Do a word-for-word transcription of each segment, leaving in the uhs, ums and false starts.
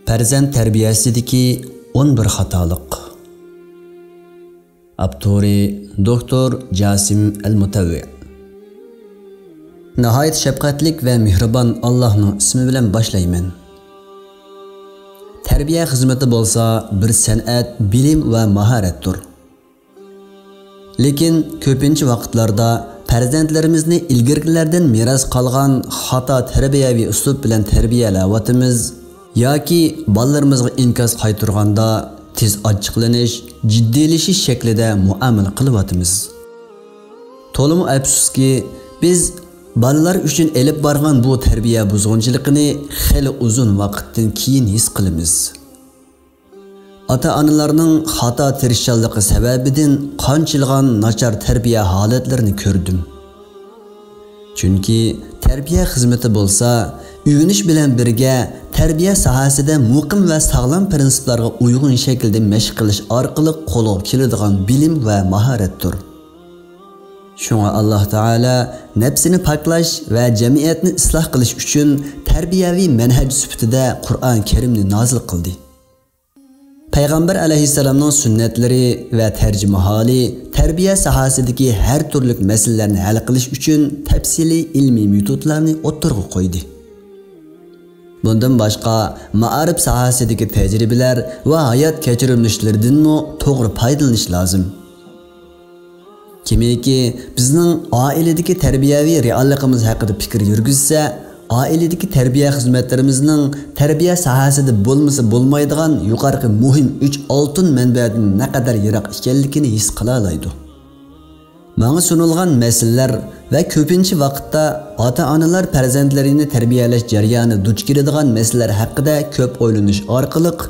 پەرزەنت تەربىيەسىدىكى ئون بىر خاتالىق. ئاپتورى دوكتور جاسىم ئەل مۇتەۋۋى. ناھايىتى شەپقەتلىك ۋە مېھرىبان ئاللاھنىڭ ئىسمى بىلەن باشلايمەن. تەربىيە خىزمىتى بولسا بىر سەنئەت، بىلىم ۋە ماھارەتتۇر. لېكىن كۆپىنچە ۋاقىتلاردا پەرزەنتلىرىمىزنى ئىلگىرىكىلەردىن مىراس قالغان خاتا تەربىيەۋى ئۇسلۇب بىلەن تەربىيەلەۋاتىمىز ياكى بالىلىرىمىزغا ئىنكاس قايتۇرغاندا تېز ئاچچىقلىنىش، جىددىيلىشىش شەكلىدە مۇئامىلە قىلىۋاتىمىز. تولىمۇ ئەپسۇسكى، بىز بالىلار ئۈچۈن ئېلىپ بارغان بۇ تەربىيە بۇزغۇنچىلىقىنى خېلى ئۇزۇن ۋاقىتتىن كېيىن ھېس قىلىمىز. ئاتا-ئانىلارنىڭ خاتا تىرىشچانلىقى سەۋەبىدىن قانچىلىغان ناچار تەربىيە ھالەتلىرىنى كۆردۈم. چۈنكى تەربىيە خىزمىتى بولسا ئۆگىنىش بىلەن بىرگە تەربىيە ساھەسىدە مۇقىم ۋە ساغلام پىرىنسىپلارغا ئۇيغۇن شەكىلدە مەشىق قىلىش ئارقىلىق قولغا كېلىدىغان بىلىم ۋە ماھارەتتۇر. شۇڭا ئاللاھ تائالا نەپسىنى پاكلاش ۋە جەمئىيەتنى ئىسلاھ قىلىش ئۈچۈن تەربىيەۋى مەنھەج سۈپىتىدە قۇرئان كەرىمنى نازىل قىلدى. پەيغەمبەر ئەلەيھىسسالامنىڭ سۈننەتلىرى ۋە تەرجىمىھالى تەربىيە ساھەسىدىكى ھەر تۈرلۈك مەسىلىلەرنى ھەل قىلىش ئۈچۈن تەپسىلىي ئىلمىي مېتودلارنى ئوتتۇرىغا قويدى. بۇندىن باشقا، مائارىپ ساھەسىدىكى تەجرىبىلەر ۋە ھايات كەچۈرمىشلىرىدىنمۇ توغرا پايدىلىنىش لازىم. كىمكى بىزنىڭ ئائىلىدىكى تەربىيەۋى رېئاللىقىمىز ھەققىدە پىكىر يۈرگۈزسە، ئائىلىدىكى تەربىيە خىزمەتلىرىمىزنىڭ تەربىيە ساھەسىدە بولمىسا بولمايدىغان يۇقىرىقى مۇھىم ئۈچ ئالتۇن مەنبەدىن نەقەدەر يىراق ئىكەنلىكىنى ھېس قىلالايدۇ. ماڭا سۇنۇلغان مەسىلىلەر ۋە كۆپىنچە ۋاقىتتا ئاتا-ئانىلار پەرزەنتلىرىنى تەربىيەلەش جەريانىدا دۇچ كېلىدىغان مەسىلىلەر ھەققىدە كۆپ ئويلىنىش ئارقىلىق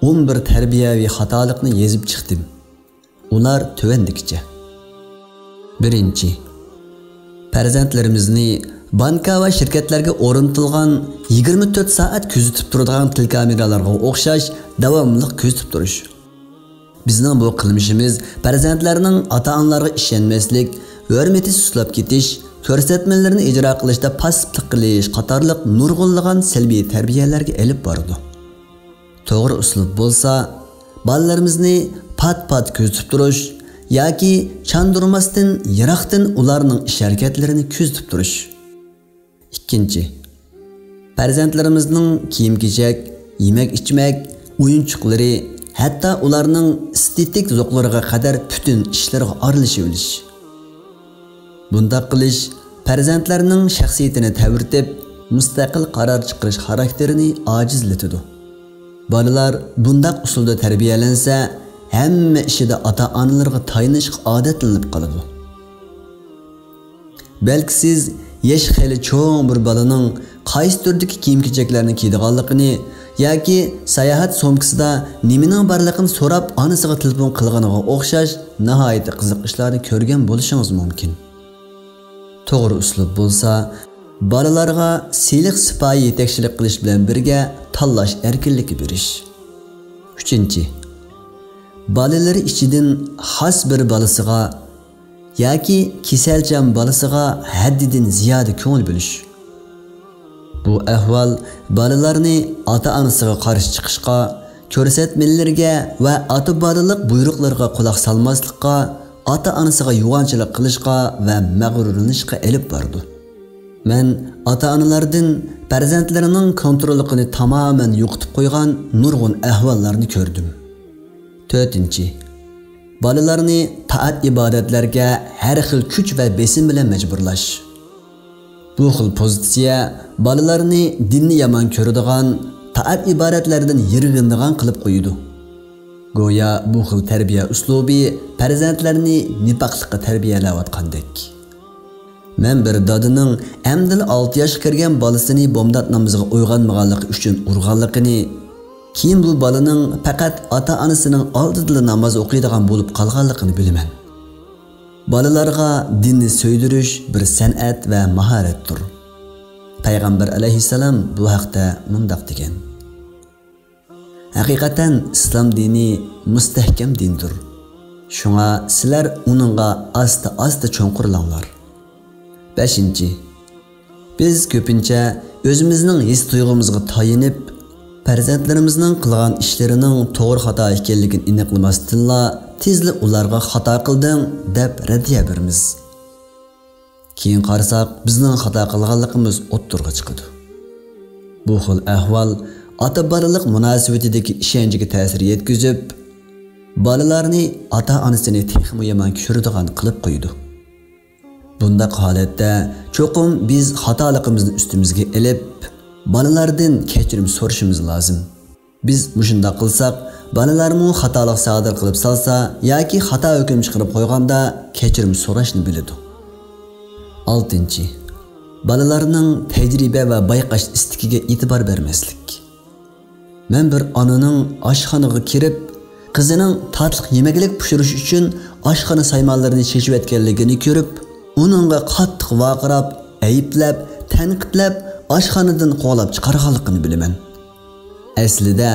ئون بىر تەربىيەۋى خاتالىقنى يېزىپ چىقتىم. ئۇلار تۆۋەندىكىچە. بىرىنچى، پەرزەنتلىرىمىزنى بانكا ۋە شىركەتلەرگە ئورنىتىلغان يىگىرمە تۆت سائەت كۆزىتىپ تۇرىدىغان تېلېكامېرالارغا ئوخشاش داۋاملىق كۆزىتىپ تۇرۇش. بىزنىڭ بۇ قىلمىشىمىز پەرزەنتلەرنىڭ ئاتا-ئانىلارغا ئىشەنمەسلىك، ھۆرمىتى سۇسلاپ كېتىش، كۆرسەتمىلىرىنى ئىجرا قىلىشتا پاسسىپلىق قىلىش قاتارلىق نۇرغۇنلىغان سەلبىي تەربىيەلەرگە ئېلىپ بارىدۇ. توغرا ئۇسلۇب بولسا، بالىلىرىمىزنى پات-پات كۆزىتىپ تۇرۇش ياكى چاندۇرماستىن يىراقتىن ئۇلارنىڭ ئىش-ھەرىكەتلىرىنى كۆزىتىپ تۇرۇش. ئىككىنچى، پەرزەنتلىرىمىزنىڭ كىيىم-كېچەك، يېمەك-ئىچمەك، ئويۇنچۇقلىرى، ھەتتا ئۇلارنىڭ ئېستېتىك زوقلىرىغا قەدەر پۈتۈن ئىشلىرىغا ئارىلىشىۋېلىش. بۇنداق قىلىش پەرزەنتلەرنىڭ شەخسىيىتىنى تەۋرىتىپ، مۇستەقىل قارار چىقىرىش خاراكتېرىنى ئاجىزلىتىدۇ. بالىلار بۇنداق ئۇسۇلدا تەربىيەلەنسە، ھەممە ئىشىدا ئاتا-ئانىلىرىغا تايىنىشقا ئادەتلىنىپ قالىدۇ. بەلكى سىز يېشى خېلى چوڭ بىر بالىنىڭ قايسى تۈردىكى كىيىم-كېچەكلەرنى كىيىدىغانلىقىنى ياكى ساياھەت سومكىسىدا نېمىنىڭ بارلىقىنى سوراپ ئانىسىغا تېلېفون قىلغىنىغا ئوخشاش ناھايىتى قىزىق ئىشلارنى كۆرگەن بولۇشىڭىز مۇمكىن. توغرا ئۇسلۇب بولسا، بالىلارغا سىلىق سىپايە يېتەكچىلىك قىلىش بىلەن بىرگە تاللاش ئەركىنلىكى بېرىش. ئۈچىنچى، بالىلىرى ئىچىدىن خاس بىر بالىسىغا ياكى كېسەلچان بالىسىغا ھەددىدىن زىيادە كۆڭۈل بۆلۈش. بۇ ئەھۋال بالىلارنى ئاتا-ئانىسىغا قارشى چىقىشقا، كۆرسەتمىلىرىگە ۋە ئاتا-بالىلىق بۇيرۇقلىرىغا قۇلاق سالماسلىققا، ئاتا-ئانىسىغا يوغانچىلىق قىلىشقا ۋە مەغرۇرلىنىشقا ئېلىپ بارىدۇ. مەن ئاتا-ئانىلاردىن پەرزەنتلىرىنىڭ كونتروللۇقىنى تامامەن يوقىتىپ قويغان نۇرغۇن ئەھۋاللارنى كۆردۈم. تۆتىنچى، بالىلارنى تائەت-ئىبادەتلەرگە ھەر خىل كۈچ ۋە بېسىم بىلەن مەجبۇرلاش. بۇ خىل پوزىتسىيە بالىلارنى دىننى يامان كۆرىدىغان، تائەت-ئىبادەتلەردىن يىرغىنىدىغان قىلىپ قويىدۇ. گويا بۇ خىل تەربىيە ئۇسلۇبى پەرزەنتلەرنى نىپاقلىققا تەربىيەلەۋاتقاندەك. مەن بىر دادىنىڭ ئەمدىلا ئالتە ياشقا كىرگەن بالىسىنى بامدات نامىزىغا ئويغانمىغانلىقى ئۈچۈن ئۇرغانلىقىنى، كېيىن بۇ بالىنىڭ پەقەت ئاتا-ئانىسىنىڭ ئالدىدىلا ناماز ئوقۇيدىغان بولۇپ قالغانلىقىنى بىلىمەن. بالىلارغا دىننى سۆيدۈرۈش بىر سەنئەت ۋە ماھارەتتۇر. پەيغەمبەر ئەلەيھىسسالام بۇ ھەقتە مۇنداق دېگەن: ھەقىقەتەن ئىسلام دىنى مۇستەھكەم دىندۇر. شۇڭا سىلەر ئۇنىڭغا ئاستا-ئاستا چوڭقۇرلاڭلار. بەشىنچى، بىز كۆپىنچە ئۆزىمىزنىڭ ھېس تۇيغۇمىزغا تايىنىپ، پەرزەنتلىرىمىزنىڭ قىلغان ئىشلىرىنىڭ توغرا خاتا ئىكەنلىكىنى ئېنىقلىماستىنلا، تېزلا ئۇلارغا «خاتا قىلدىڭ» دەپ رەددىيە بېرىمىز. كېيىن قارىساق، بىزنىڭ خاتا قىلغانلىقىمىز ئوتتۇرىغا چىقىدۇ. بۇ خىل ئەھۋال ئاتا-بالىلىق مۇناسىۋىتىدىكى ئىشەنچكە تەسىر يەتكۈزۈپ، بالىلارنى ئاتا-ئانىسىنى تېخىمۇ يامان چۈشۈرىدىغان قىلىپ قويىدۇ. بۇنداق ھالەتتە چوقۇم بىز خاتالىقىمىزنى ئۈستىمىزگە ئېلىپ، بالىلاردىن كەچۈرۈم سورىشىمىز لازىم. بىز مۇشۇنداق قىلساق، بالىلارمۇ خاتالىق سادىر قىلىپ سالسا ياكى خاتا ھۆكۈم چىقىرىپ قويغاندا كەچۈرۈم سوراشنى بىلىدۇ. ئالتىنچى، بالىلارنىڭ تەجرىبە ۋە بايقاش ئىستىكىگە ئېتىبار بەرمەسلىك. مەن بىر ئانىنىڭ ئاشخانىغا كىرىپ، قىزىنىڭ تاتلىق يېمەكلىك پىشۇرۇش ئۈچۈن ئاشخانا سايمانلىرىنى چېچىۋەتكەنلىكىنى كۆرۈپ، ئۇنىڭغا قاتتىق ۋارقىراپ، ئەيىبلەپ، تەنقىدلەپ، ئاشخانىدىن قوغلاپ چىقارغانلىقىنى بىلىمەن. ئەسلىدە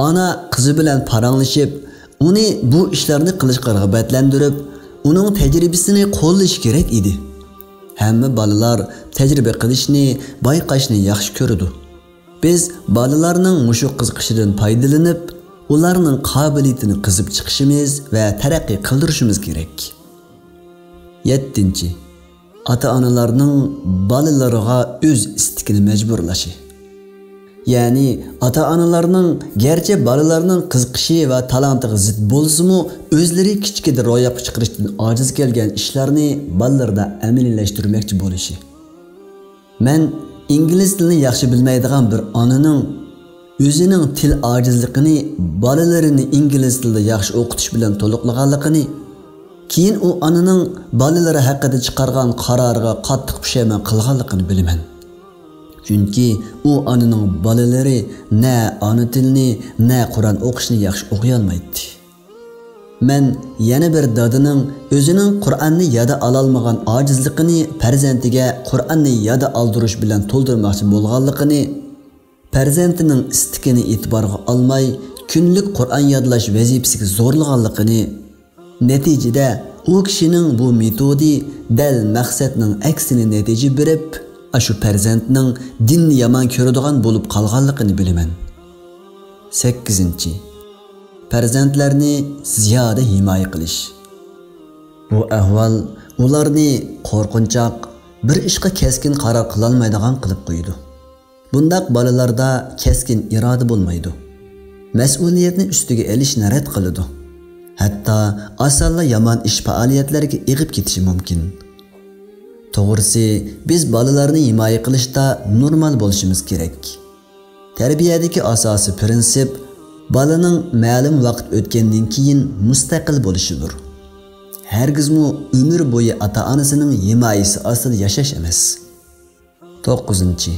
ئانا قىزى بىلەن پاراڭلىشىپ، ئۇنى بۇ ئىشلارنى قىلىشقا رىغبەتلەندۈرۈپ، ئۇنىڭ تەجرىبىسىنى قوللىشى كېرەك ئىدى. ھەممە بالىلار تەجرىبە قىلىشنى، بايقاشنى ياخشى كۆرىدۇ. بىز بالىلارنىڭ مۇشۇ قىزىقىشىدىن پايدىلىنىپ، ئۇلارنىڭ قابىلىيىتىنى قېزىپ چىقىشىمىز ۋە تەرەققىي قىلدۇرۇشىمىز كېرەك. يەتتىنچى، ئاتا-ئانىلارنىڭ بالىلىرىغا ئۆز ئىستىكىنى مەجبۇرلىشى. يەنى ئاتا-ئانىلارنىڭ گەرچە بالىلارنىڭ قىزىقىشى ۋە تالانتىغا زىت بولسىمۇ، ئۆزلىرى كىچىكىدە روياپقا چىقىرىشتىن ئاجىز كەلگەن ئىشلارنى بالىلىرىدا ئەمەلىيلەشتۈرمەكچى بولۇشى. مەن ئىنگلىز تىلىنى ياخشى بىلمەيدىغان بىر ئانىنىڭ ئۆزىنىڭ تىل ئاجىزلىقىنى بالىلىرىنى ئىنگلىز تىلىدا ياخشى ئوقۇتۇش بىلەن تولۇقلىغانلىقىنى، كېيىن ئۇ ئانىنىڭ بالىلىرى ھەققىدە چىقارغان قارارىغا قاتتىق پۇشايمان قىلغانلىقىنى بىلىمەن. چۈنكى ئۇ ئانىنىڭ بالىلىرى نە ئانا تىلنى، نە قۇرئان ئوقۇشنى ياخشى ئوقۇيالمايتتى. مەن يەنە بىر دادىنىڭ ئۆزىنىڭ قۇرئاننى يادا ئالالمىغان ئاجىزلىقىنى پەرزەنتىگە قۇرئاننى يادا ئالدۇرۇش بىلەن تولدۇرماقچى بولغانلىقىنى، پەرزەنتىنىڭ ئىستىكىنى ئېتىبارغا ئالماي، كۈنلۈك قۇرئان يادلاش ۋەزىپىسىگە زورلىغانلىقىنى، نەتىجىدە ئۇ كىشىنىڭ بۇ مېتودى دەل مەقسەتنىڭ ئەكسىنى نەتىجە بېرىپ، ئاشۇ پەرزەنتنىڭ دىننى يامان كۆرىدىغان بولۇپ قالغانلىقىنى بىلىمەن. سەككىزىنچى، پەرزەنتلەرنى زىيادە ھىمايە قىلىش. بۇ ئەھۋال ئۇلارنى قورقۇنچاق، بىر ئىشقا كەسكىن قارار قىلالمايدىغان قىلىپ قويىدۇ. بۇنداق بالىلاردا كەسكىن ئىرادە بولمايدۇ. مەسئۇلىيەتنى ئۈستىگە ئېلىشنى رەت قىلىدۇ. ھەتتا ئاسانلا يامان ئىش پائالىيەتلەرگە ئېغىپ كېتىشى مۇمكىن. توغرىسى، بىز بالىلارنى ھىمايە قىلىشتا نورمال بولۇشىمىز كېرەك. تەربىيەدىكى ئاساسىي پىرىنسىپ بالىنىڭ مەلۇم ۋاقىت ئۆتكەندىن كېيىن مۇستەقىل بولۇشىدۇر. ھەرگىزمۇ ئۆمۈر بويى ئاتا-ئانىسىنىڭ ھىمايىسى ئاستىدا ياشاش ئەمەس. توققۇزىنچى،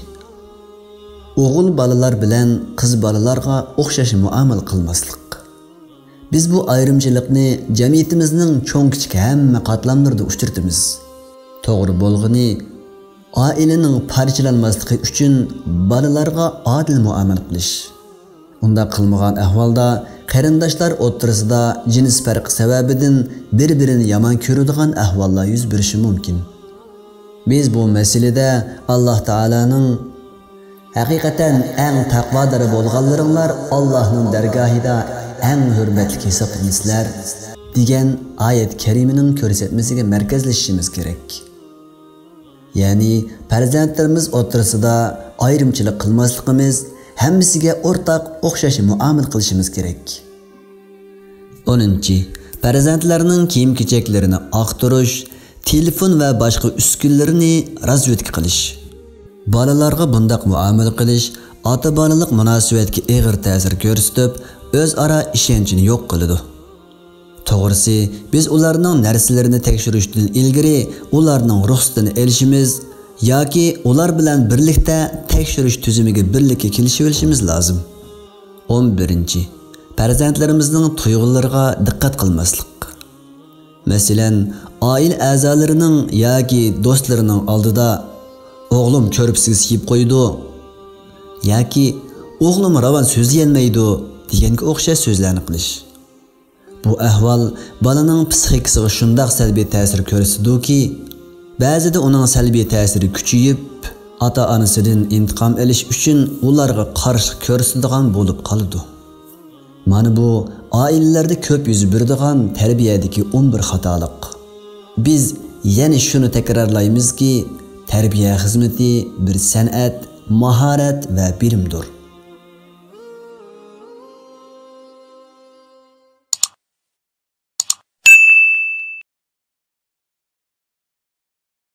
ئوغۇل بالىلار بىلەن قىز بالىلارغا ئوخشاش مۇئامىلە قىلماسلىق. بىز بۇ ئايرىمچىلىقنى جەمئىيىتىمىزنىڭ چوڭ-كىچىك ھەممە قاتلاملىرىدا ئۇچرىتىمىز. توغرا بولغىنى، ئائىلىنىڭ پارچىلانماسلىقى ئۈچۈن بالىلارغا ئادىل مۇئامىلە قىلىش. ئۇنداق قىلمىغان ئەھۋالدا قېرىنداشلار ئوتتۇرىسىدا جىنس پەرقى سەۋەبىدىن بىر-بىرىنى يامان كۆرىدىغان ئەھۋاللار يۈز بېرىشى مۇمكىن. بىز بۇ مەسىلىدە ئاللاھ تائالانىڭ «ھەقىقەتەن ئەڭ تەقۋادار بولغانلىرىڭلار ئاللاھنىڭ دەرگاھىدا ئەڭ ھۆرمەتلىك ھېسابلىنىسىلەر» دېگەن ئايەت كەرىمىنىڭ كۆرسەتمىسىگە مەركەزلىشىشىمىز كېرەك. يەنى پەرزەنتلىرىمىز ئوتتۇرىسىدا ئايرىمچىلىق قىلماسلىقىمىز، ھەممىسىگە ئورتاق ئوخشاش مۇئامىلە قىلىشىمىز كېرەك. ئونىنچى، پەرزەنتلەرنىڭ كىيىم-كېچەكلىرىنى ئاختۇرۇش، تېلېفون ۋە باشقا ئۈسكۈنىلىرىنى رازۋېدكا قىلىش. بالىلارغا بۇنداق مۇئامىلە قىلىش ئاتا-بالىلىق مۇناسىۋەتكە ئېغىر تەسىر كۆرسىتىپ، ئۆزئارا ئىشەنچنى يوق قىلىدۇ. توغرىسى، بىز ئۇلارنىڭ نەرسىلىرىنى تەكشۈرۈشتىن ئىلگىرى ئۇلارنىڭ رۇخسىتىنى ئېلىشىمىز ياكى ئۇلار بىلەن بىرلىكتە تەكشۈرۈش تۈزۈمىگە بىرلىككە كېلىشىۋېلىشىمىز لازىم. ئون بىرىنچى، پەرزەنتلىرىمىزنىڭ تۇيغۇلىرىغا دىققەت قىلماسلىق. مەسىلەن، ئائىلە ئەزالىرىنىڭ ياكى دوستلىرىنىڭ ئالدىدا «ئوغلۇم كۆرپىسىگە سىيىپ قويىدۇ» ياكى «ئوغلۇم راۋان سۆزلىيەلمەيدۇ» دېگەنگە ئوخشاش سۆزلەرنى قىلىش. بۇ ئەھۋال بالىنىڭ پىسخىكىسىغا شۇنداق سەلبىي تەسىر كۆرسىتىدۇكى، بەزىدە ئۇنىڭ سەلبىي تەسىرى كۈچىيىپ، ئاتا-ئانىسىدىن ئىنتىقام ئېلىش ئۈچۈن ئۇلارغا قارشىلىق كۆرسىتىدىغان بولۇپ قالىدۇ. مانا بۇ ئائىلىلەردە كۆپ يۈز بېرىدىغان تەربىيەدىكى ئون بىر خاتالىق. بىز يەنە شۇنى تەكرارلايمىزكى، تەربىيە خىزمىتى بىر سەنئەت، ماھارەت ۋە بىلىمدۇر.